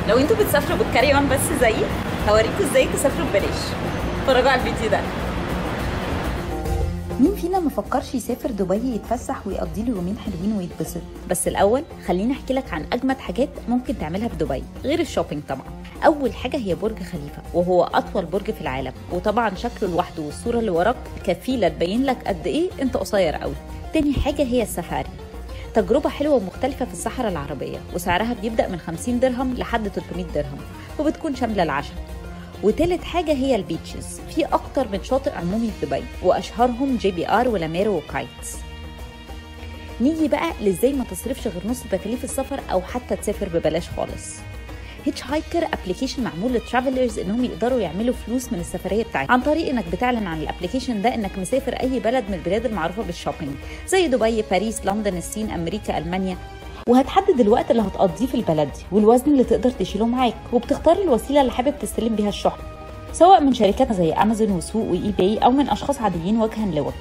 لو انتوا بتسافروا بال carry on بس زيي، هوريكم ازاي تسافروا ببلاش. اتفرجوا على الفيديو ده. مين فينا ما فكرش يسافر دبي يتفسح ويقضي له يومين حلوين ويتبسط؟ بس الاول خليني احكي لك عن اجمد حاجات ممكن تعملها في دبي غير ال shopping طبعا. اول حاجة هي برج خليفة، وهو اطول برج في العالم، وطبعا شكله لوحده والصورة اللي وراك كفيله تبين لك قد ايه انت قصير قوي. تاني حاجة هي السفاري، تجربة حلوة ومختلفة في الصحراء العربية، وسعرها بيبدأ من 50 درهم لحد 300 درهم، وبتكون شاملة العشاء. وتالت حاجة هي ال beaches، في أكتر من شاطئ عمومي في دبي، وأشهرهم JBR ولاميرو وكايتس. نيجي بقى لإزاي ما تصرفش غير نص تكاليف السفر أو حتى تسافر ببلاش خالص. Hitchhiker application معمول لل travelers انهم يقدروا يعملوا فلوس من السفرية بتاعتهم، عن طريق انك بتعلن عن ال application ده انك مسافر اي بلد من البلاد المعروفة بال shopping زي دبي، باريس، لندن، الصين، امريكا، المانيا، وهتحدد الوقت اللي هتقضيه في البلد دي والوزن اللي تقدر تشيله معاك، وبتختار الوسيلة اللي حابب تستلم بيها الشحن، سواء من شركات زي امازون وسوق و eBay او من اشخاص عاديين وجها لوجه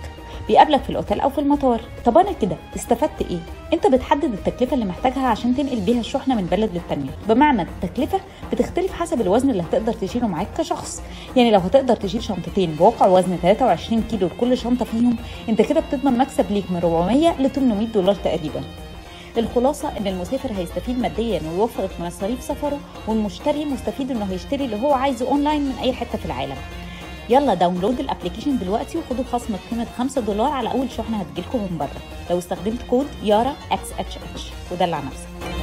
بيقابلك في الاوتيل او في المطار. طب انا كده استفدت ايه؟ انت بتحدد التكلفة اللي محتاجها عشان تنقل بيها الشحنة من بلد للتانيه، بمعنى التكلفة بتختلف حسب الوزن اللي هتقدر تشيله معاك كشخص. يعني لو هتقدر تشيل شنطتين بواقع وزن 23 كيلو لكل شنطه فيهم، انت كده بتضمن مكسب ليك من 400 ل 800 دولار تقريبا. الخلاصة ان المسافر هيستفيد ماديا ويوفر في مصاريف سفره، والمشتري مستفيد انه هيشتري اللي هو عايزه اونلاين من اي حتة في العالم. يلا download ال application دلوقتي وخدوا خصم بقيمة $5 على اول شحنه هتجيلكم من بره لو استخدمت كود يارا XHH، ودلع نفسك.